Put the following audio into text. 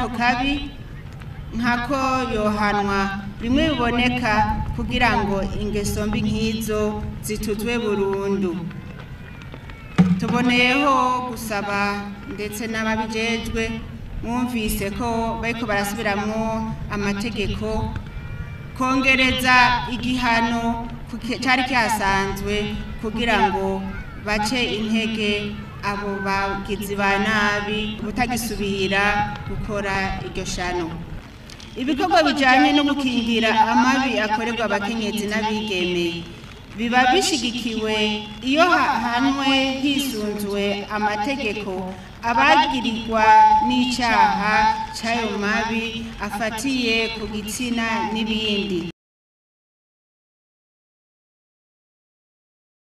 ako kabi nkako yohanwa bimwe biboneka kugira ngo ingeso mbi nk'izo zituzwe burundu. Tuboneyeho gusaba ndetse n'ababijejwe, mwumvise ko bariko barasubiramwo amategeko, kongereza igihano cari kihasanzwe kugira ngo bace intege abo bagizi ba nabi butagisubira gukora iryo shano. Ibikorwa bijanye no gukingira amabi akorerwa abakenyezi n'abigeme biba bishigikiwe iyo hahanwe hisunzwe amategeko abagirirwa n'icaha c'ayo mabi afatiye ku gitsina n'ibindi.